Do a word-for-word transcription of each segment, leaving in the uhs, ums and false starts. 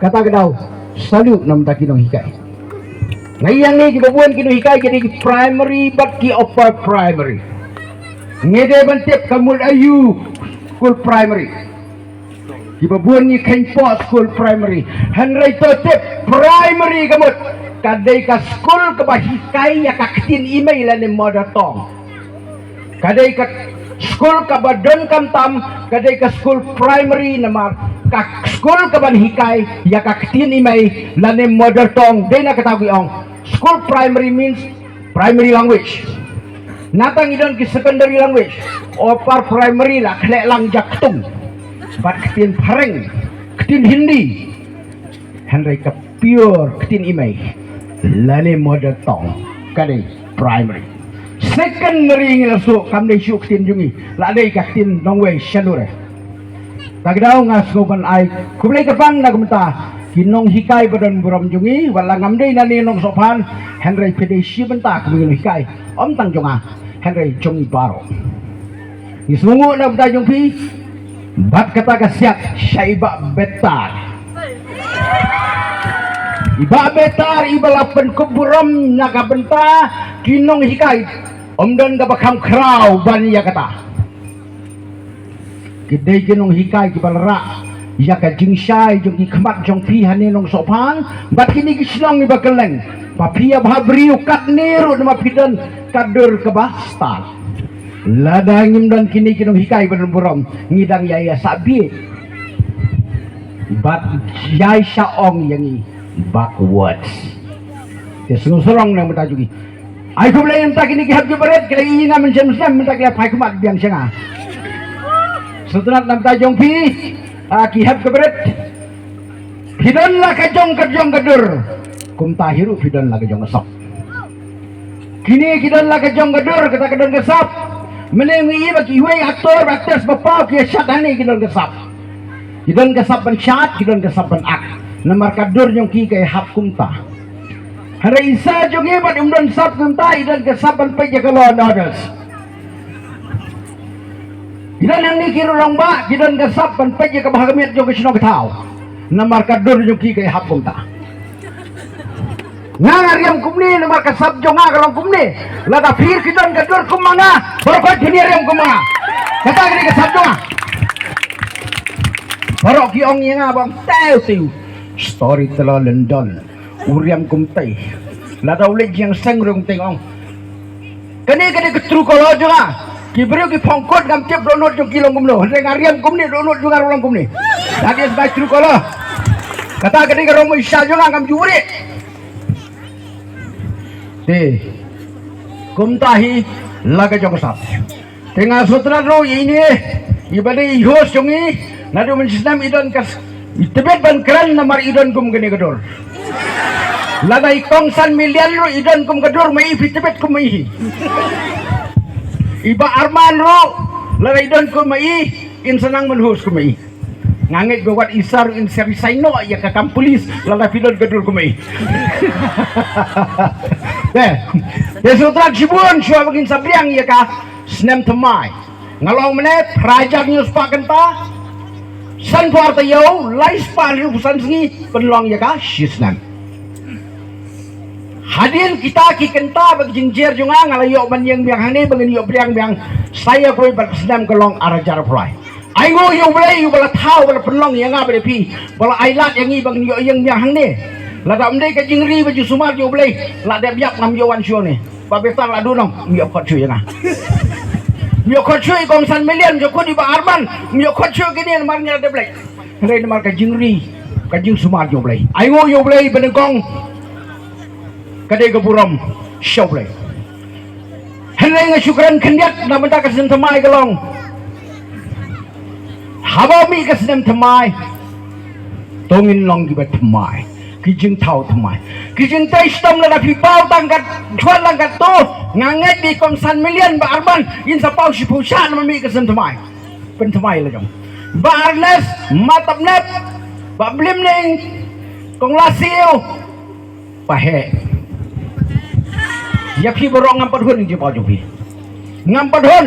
Kata ka daw, salute na bynta ki nonghikai. Nga ïa ngi kiba bun ki nonghikai ki dei ki primary bad ki upper primary. Ngi dei ban tip ka mut aïu skul primary. Kiba bun ngi kheiñ poh skul primary. Hynrei to tip primary ka mut ka dei ka skul kaba hikai ïa ka ktien i mei lane mother tongue. Ka dei ka skul kaba donkam tam, ka dei ka skul primary namar ka skul kaban hikai ïa ka ktien i mei lane mother tongue. Dei na kata ngi ong skul primary means primary language. Nangta ngi don ki secondary language, upper primary la khleh lang jaktung bad ktien phareng, ktien Hindi. Hynrei ka pure ktien i mei lane mother tongue ka dei primary. Secondary ngi la shu kam dei shu ktien jong ngi, la dei ka ktien nongwei shalure. Ta ka daw nga shu ban ai khublei kyrpang na ka bynta ki nonghikai ba don burom jong ngi, wat la ngam dei na ne nongsohphan, hynrei phi dei shi bynta ka nonghikai, ym tang jong nga hynrei jong ngi baroh. Ngi sngewnguh na bynta jong phi bad kata ka siat sha i Bah Betar. I Bah Betar iba la pynkup burom na ka bynta ki nonghikai, ym don kaba kham khraw ban ïa kata. Ki dei ki nonghikai kiba la rah ïa ka jingshai jong ki khmat jong phi ha ne nongsohphan bad kine ki shnong iba kylleng. Ba phi ïa bha briew katne ruh namar phi don ka dur kaba stad. Lada ngim don kine ki nonghikai ba don burom, ngi dang ïa ïa sah bieit bad ïa sah ong ïa ngi backwards. Te sngewsarong na bynta jong ngi. Ai khublei na bynta kine ki hep ki barit, ki la ïohi nga mynshem shem, mynta ki la phai khmat biang sha nga. Sngewtynnat na bynta jong phi, ah, ki hep ki barit. Phi don la ka jong ka jong ka dur. Kumta hi ruh phi don la ka jong ka sap. Kine ki don la ka jong ka dur, kata ka don ka sap. Mynne ngi ïohi ba kiwei actor, actress ba paw ki ïa shad hangne ki don ka sap. Ki don ka sap ban shad, ki don ka sap ban act. Namar ka dur jong ki ka ïahap kumta. Hynrei i Sir jong ngi bad um don sap kumta, i don ka sap ban peit ïa ka law and orders. I don hangne ki rangbah, ki don ka sap ban peit ïa ka bha ka miat jong ka shnong ka thaw. Namar ka dur jong ki ka ïahap kumta. Nga nga riam kumne namar ka sap jong nga ka long kumne. Lada phi ki don ka dur kum ma nga, baroh khoit phin ïa riam kum ma nga. Kata ka dei ka sap jong nga. Baroh ki ong ïa nga ba ong, "Teo teo, storyteller London, u riam kumtei." Lada u leit jingseng rung teng ong, "Kane, kane ka true colour jong nga. Ki briew ki phong kut ngam tip dohnud jong ki long kumno. Hynrei nga riam kumne, dohnud jong nga ruh long kumne. That is my true colour." Kata ka dei ka rong ma i Sir jong nga, ngam ju rieh. Te kumta hi la ka jong ka sap. Te nga sngewtynnat ruh ïa ine iba dei i host jong ngi, naduh mynshisnem i don ka s-, i tbit ban kren namar i don kum kane ka dur. Lada i Kong San Million ruh i don kum ka dur ma i, phi tbit kum ma i hi. I Bah Arman ruh lada i don kum ma i, in sa nang ban host kum ma i. Nga ngeit ba wat i Sir ruh in sa resign noh ïa ka kam police lada phi don ka dur kum ma i. Te, te sngewtynnat shibun shuwa ba ngin sa pdiang ïa ka snem thymmai. Nga la ong mynne phra hajar hynñiew spah kynta, sanphew ar taïew, lai spah hynriewphew san sngi, pynlong ïa ka shisnem. Hadien kita ki kynta bad ki jingjer jong nga, nga la ïoh ban ïeng biang hangne ba ngin ïoh pdiang biang sa ïa kawei bad ka snem ka long ar hajar arphew lai. Ainguh ïa U Blei uba la thaw, uba la pynlong ïa nga bad ïa phi, ba la ailad ïa ngi ba ngin ïoh ïeng biang hangne. Lada ym dei ka jingri bad jingsumar jong U Blei, la dep ïap ngam ïoh wan shuwa ne. Bah Betar la duh nong, ym ïoh khot shuh ïa nga. Ym ïoh khot shuh i Kong San Million, ym ïoh khot i Bah Arman, ym ïoh khot shuh kine namar ngi la dep leit. Hynrei namar ka jingri, ka jingsumar jong U Blei. Ainguh ïa U Blei ba nyngkong ka dei ka burom sha U Blei. Hynrei nga shu kren khyndiat na bynta ka snem thymmai ka long. Haba mih ka snem thymmai, to ngin long kiba thymmai. Ki jingthaw thymmai. Ki jingtei shitom lada phi paw tang kat, shuwa lang kat to. Nga ngeit ba i Kong San Million, Bah Arman, in sa paw shiphew shah namar mih ka snem thymmai. Pynthymmai la jong. Bah Ernest, Ma Tapnep, Bah Blimning, Kong Lasiew, Bah Heh. Ïa phi baroh ngam pat hun jingpaw jong phi. Ngam pat hun.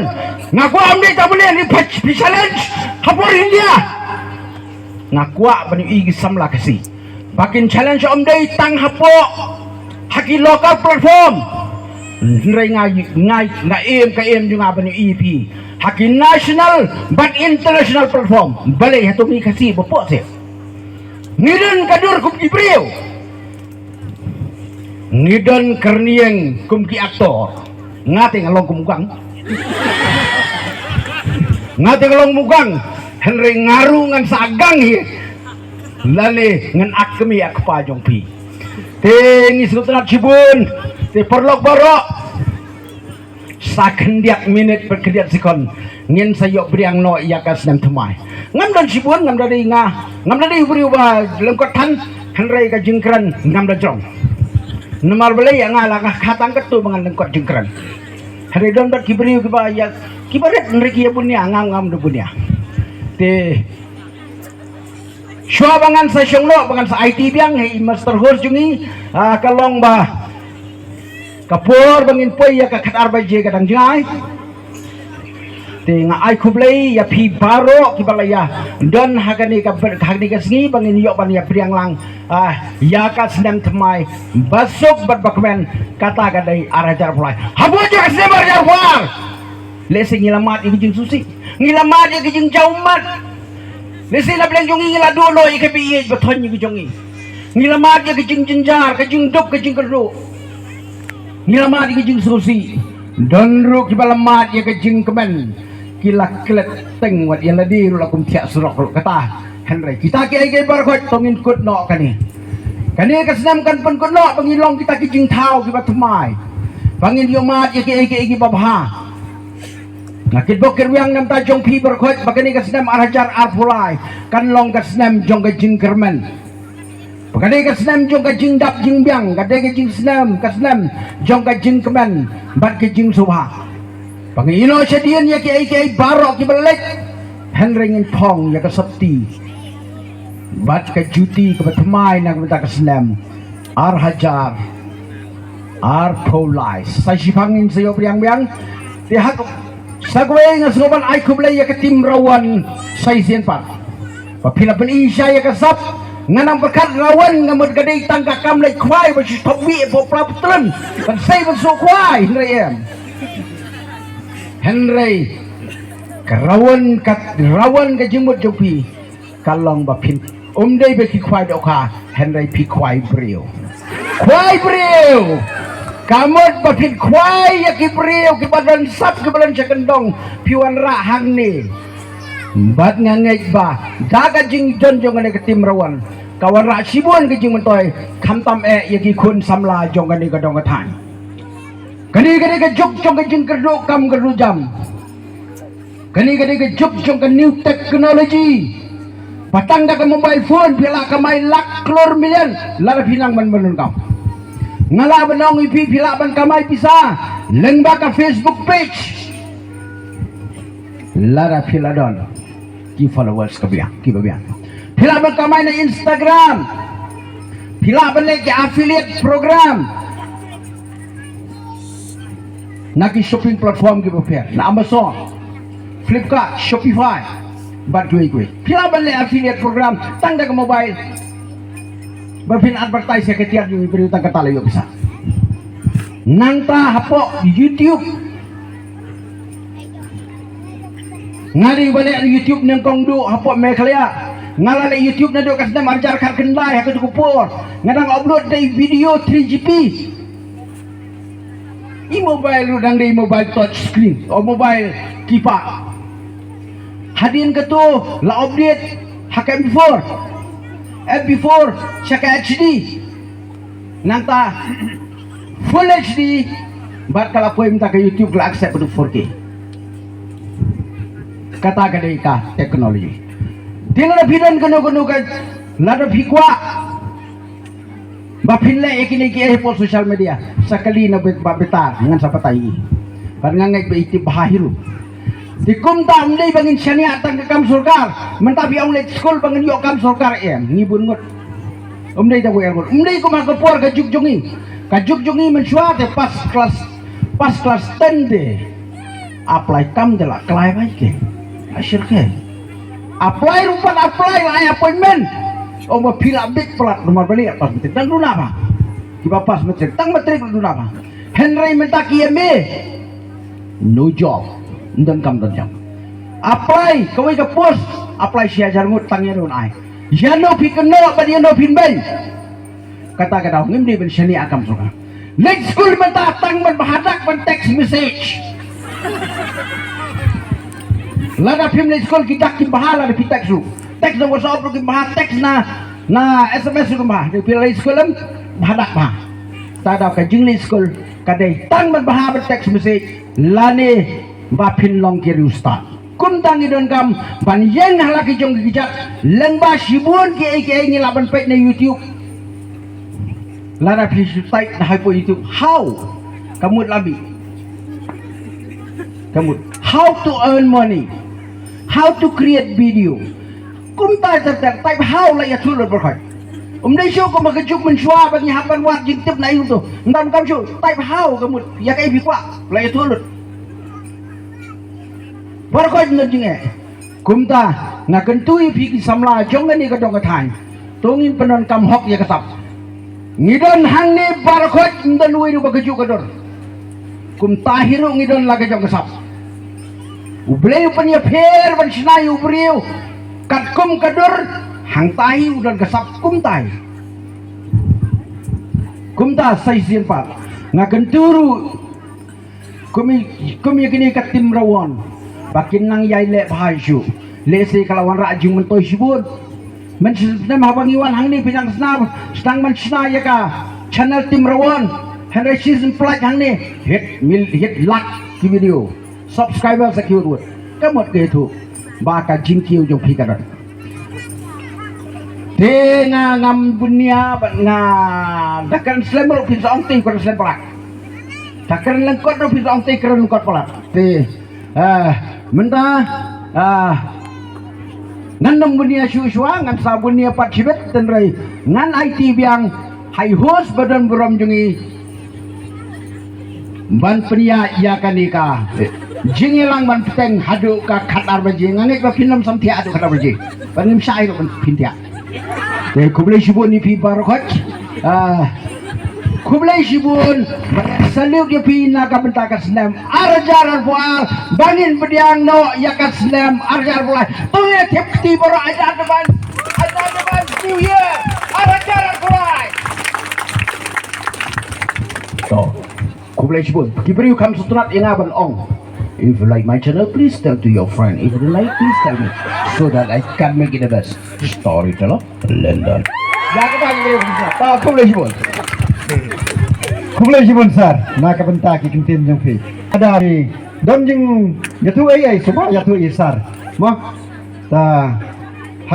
Nga kwah ym dei tang mynne phi, phi challenge ha por India. Nga kwah ban ïohi ki samla Khasi. Ba kin challenge ym dei tang hapoh ha ki local platform. Hynrei nga, nga, nga im ka im jong nga ban ïohi ïa phi ha ki national bad international platform. Balei hato ngi Khasi ba pok se? Ngi don ka dur kum ki briew. Ngi don ka rynïeng kum ki actor. Nga te nga long kum u gang. Nga te nga long kum u gang. Hynrei nga ruh ngan sa gang hi. Lane ngan ak kmie ak kpa jong phi. Te ngi sngewtynnat shibun. Te paralok baroh. Sa khyndiat minit bad khyndiat sekon ngin sa ïoh briang noh ïa ka snem thymmai. Ngam don shibun, ngam da dei nga, ngam da dei u briew ba lyngkot than, hynrei ka jingkren ngam da jrong. Namar balei ïa nga la nga khatang katto ba ngan lyngkot jingkren. Hynrei don bad ki briew kiba ïa, kiba rit hynrei ki ïa bun ïa, ngam, ngam da bun ïa. Te shuwa ba ngan sa shong noh, ba ngan sa aiti biang, hei master host jong ngi, ah, ka long ba ka por ba ngin poi ïa ka khatar baje ka dang jngai. Te nga ai khublei ïa phi baroh kiba la ïa don ha kane ka ber-, ha kane ka sngi ba ngin ïoh ban ïa briang lang, ah, ïa ka snem thymmai ba suk bad ba kmen, kata ka dei ar hajar arphew lai. Hapoh jong ka snem ar hajar arphew lai. Lehse ngi la mad ïa ka jingsngewsih. Ngi la mad ïa ka jingjaw ummat. Lehse na bneng jong ngi ngi la duh noh ïa ka baieit ba thoiñ ïa ka jong ngi. Ngi la mad ïa ka jingjynjar, ka jingduk, ka jingkyrduh. Ngi la mad ïa ka jingsngewsih. Don ruh kiba la mad ïa ka jingkmen. Ki la klet teng wat ïa lade ruh la kum thiah surok ruh kata. Hynrei kita kiei kiei baroh khoit to ngin kut noh kane. Kane ka snem kan pynkut noh ba ngin long kita ki jingthaw kiba thymmai. Ba ngin ïoh mad ïa kiei kiei kiba bha. Nga kitbok kitrwiang na ka bynta jong phi baroh khoit ba kane ka snem ar hajar arphew lai kan long ka snem jong ka jingkyrmen. Ba ka dei ka snem jong ka jingdap jingbiang, ka dei ka jingsnem, ka snem jong ka jingkmen bad ka jingsngewbha. Ba ngin ïehnoh shadien ïa kiei kiei baroh kiba leit, hynrei ngin phong ïa ka sopti bad ka juti kaba thymmai na ka bynta ka snem ar hajar arphew lai. Sa shiphang ngin sa ïoh briang biang. Te ha ka, sa kawei nga sngewbha ban ai khublei ïa ka team Rawan sa shisien pat. Ba phi la pyni shai ïa ka sap, nga nang pyrkhat Rawan nga mut ka dei tang ka kam leit khwai ba shu thok bih hapoh Pla Ptyllen. Ban sei ban suk khwai, hynrei em. Hynrei ka Rawan, ka Rawan ka jingmut jong phi ka long ba phin ym dei ba phi khwai dohkha, hynrei phi khwai briew. Khwai briew. Ka mut ba phin khwai ïa ki briew kiba don sap, kiba don sha kyndong, phi wanrah hangne. Bad nga ngeit ba da ka jingdon jong kane ka team Rawan ka wanrah shibun ka jingmyntoi, khamtam eh ïa ki khun samla jong kane ka dong ka thaiñ. Kane ka dei ka juk jong ka jingkyrduh kam kyrduh jam. Kane ka dei ka juk jong ka new technology. Ba tang da ka mobile phone phi lah kamai lak klur million lada phi nang ban bynrung kam. Nga lah ban ong ïa phi, phi lah ban kamai pisa lyngba ka Facebook page. Lada phi la don ki followers ka biang, kiba biang. Phi lah ban kamai na Instagram. Phi lah ban leh ki affiliate program na ki shopping platform kiba pher, na Amazon, Flipkart, Shopify bad kiwei kiwei. Phi lah ban leh affiliate program tang da ka mobile. Ba phin advertise ïa ka tiar jong i briew tang kata la ïoh pisa. Nangta hapoh YouTube, nga dei ba leh YouTube nyngkong duh hapoh Meghalaya. Nga la leh YouTube naduh ka snem ar hajar khatkhyndai ha kajuh ka por. Nga dang upload da i video three G B. I mobile ruh dang dei mobile touch screen, o mobile keypad. Hadien kato la update ha ka M P four, M P four sha ka H D. Nangta full H D, bad ka la poi mynta ka YouTube ka la accept haduh four K. Kata ka dei ka technology. Te lada phi don kano kano ka, lada phi kwah ba phin leh ïa kine kiei hapoh social media, sa kylli na ba bitar, ngan sa batai. Bad nga ngeit ba i tip bha hi ruh. Te kumta ym dei ba ngin shaniah tang ka kam sorkar. Mynta phi ong leit skul ba ngin ïoh kam sorkar, em, ngi bun ngut. Ym dei tang ba ïa ngut. Ym dei kum ha ka por ka juk jong ngi. Ka juk jong ngi mynshuwa te pass class, pass class ten te apply kam te la klai bai ke. Ashir ke. Apply ruh pat apply, la ai appointment. Ong ba phi la bit palat namar ba leh pass matric. Dang duna bha kiba pass matric, tang matric la duna bha. Hynrei mynta ki M A, no job, ym don kam don jam. Apply kawei ka post, apply shi hajar ngut, tang ïa don ai. Ïa no phi kynnoh bad ïa no phin beiñ. Kata ka daw ngim dei ban shaniah kam sorkar. Leit skul mynta tang ban bha dak ban text message. Lada phim leit skul ki dak kim bha, lada phi text ruh. Text na WhatsApp ruh kim bha, text na, na S M S ruh kim bha. Dei phi leit skul em bha dak bha. Ta daw ka jingleit skul ka dei tang ban bha ban text message lane ba phin long ki riewstad. Kumta ngi donkam ban ïeng ha la ki jong ki kjat, lyngba shibun kiei kiei ngi lah ban peit na YouTube. Lada phi shu type na hapoh YouTube, how, ka mut la bi, ka mut how to earn money, how to create video. Kumta ter ter type how la ïathuh lut baroh khoit. Um dei shuh kumba ka juk mynshuwa ba ngi hap ban wad jingtip na YouTube. Ym dang kam shuh, type how, ka mut ïa kaei phi kwah, la ïathuh lut. Baroh khoit ym don jingeh. Kumta nga kyntu ïa phi ki samla jong kane ka dong ka thaiñ, to ngin pyndonkam hok ïa ka sap. Ngi don hangne baroh khoit, ym don uwei ruh ba kajuh ka dur. Kumta hi ruh ngi don la ka jong ka sap. U Blei u pynïapher ban shna ïa u briew katkum ka dur, hangta hi u don ka sap kumta hi. Kumta sa shisien pat nga kyntu ruh kum ïa, kum ïa kine ka Team Rawon ba kin nang ïai leh bha shuh. Lehse ka la wanrah jingmyntoi shibun. Mynshisnem haba ngi wan hangne phi nang sna, sdang ban shna ïa ka channel Team Rawon. Hynrei shisien pynlait hangne hit mil, hit lak ki video. Subscriber sa kiew ruh. Ka mut ka ïathuh ba ka jingkiew jong phi ka don. Te nga ngam bunia bad nga da kren slem ruh phin sa ong te kren slem palat. Da kren lyngkot ruh phin sa ong te kren lyngkot palat. Te, eh, mynta, eh, ngan ym bunia shuh shuwa, ngan sa bunia pat shibit, hynrei ngan aiti biang ha i host ba don burom jong ngi ban pynïaid ïa kane ka jingïalang ban bteng haduh ka khatar baje. Nga ngeit ba phin ym sam thiah haduh khatar baje. Ban ngim shai ruh ban phin thiah. Te khublei shibun ïa phi baroh khoit. Ah, khublei shibun. Salute ïa phi na ka bynta ka snem ar hajar arphew ar ba ngin pdiang noh ïa ka snem ar hajar arphew lai. To ïa thep kti baroh, advance, advance New Year ar hajar arphew lai. To, khublei shibun. Ki briew kham sngewtynnat ïa nga ban ong, if you like my channel, please tell to your friend. If you don't like, please tell me, so that I can make it the best. Storyteller London. Ïa kata ki briew kham sngewtynnat. To, khublei shibun. Khublei shibun sir na ka bynta ki kyntien jong phi. Lada phi don jingïathuh ei ei, sngewbha ïathuh ïa i sir. Mo? Ta